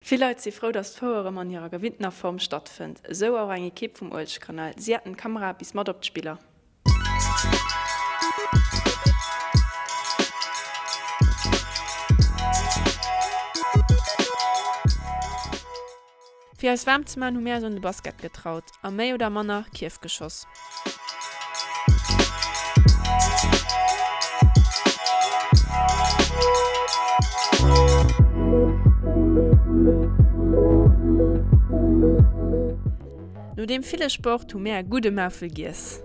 Vill Leit si frou, dass d'Fouer erëm an hirer gewinntener Form stattfënnt. Esou och eng Ekipp vum Uelzechtkanal. Si haten d'Kamera bis mat op d'Spiller. Fir eis waarm ze man hu mir eis un de Basket getraut a méi oder manner Kierf geschoss. No deem ville Sport hu mär e gudde Maufel giess.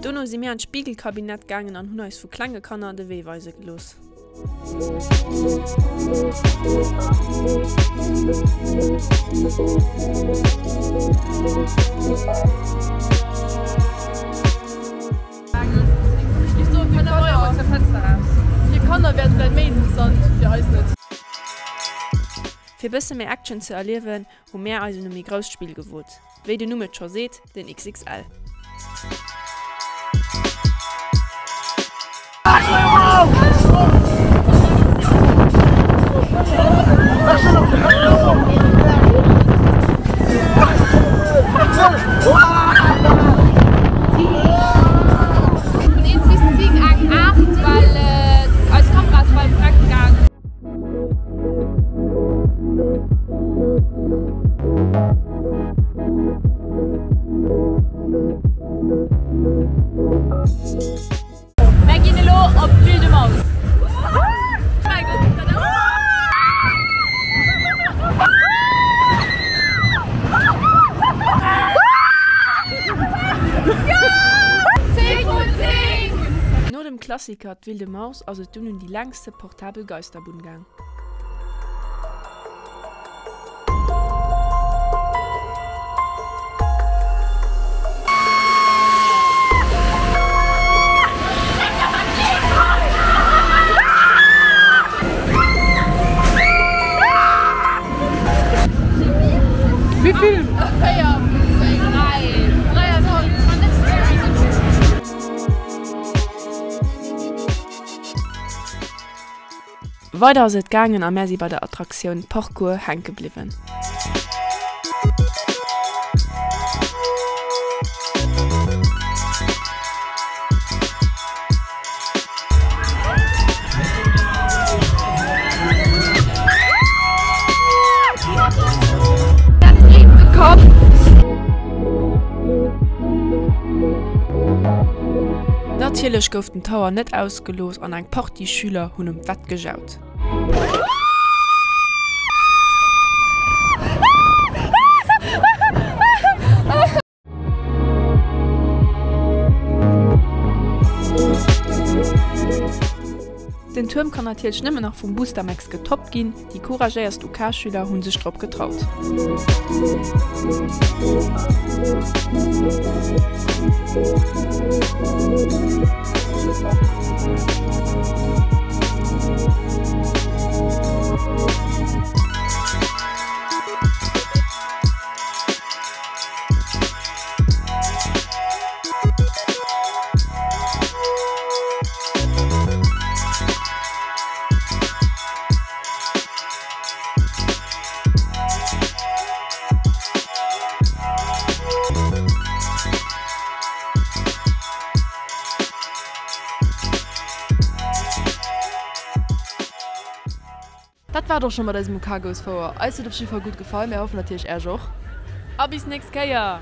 Dono si mir an d'Spigelkabinett gaangen an hunn eis vu klenge Kanner de Wee weise gelooss. Fir bësse méi Action ze erliewen, hu mär eis un e méi grousst Spill gewot. Wéi den Numm et scho seet, den XXL. Vun 1 bis 10 eng 8, well eis Kamera ass bal vreck gaang. Mär ginn elo op d'Wilde Maus. No dem Klassiker D'Wilde Maus ass et dunn un déi längste portabel Geisterbunn gaang. Wéivill? 4, 3, 3,5. Weider ass et gaangen a mär si bei der Attraktioun Parkour hänke bliwwen. Natierlech gouf den Tower net ausgelooss an eng Partie Schüler hunn ëm d'Wett gejaut. Den Tuerm kann natierlech nëmmen nach vum Boostermax getoppt ginn. Déi couragéierst UK-Schüler hu sech drop getraut. Dat war et och scho mat eisem UK Goes Fouer. Eis huet op jidde Fall gutt gefall, mär hoffen natierlech Äerch och. A bis nächst Kéier!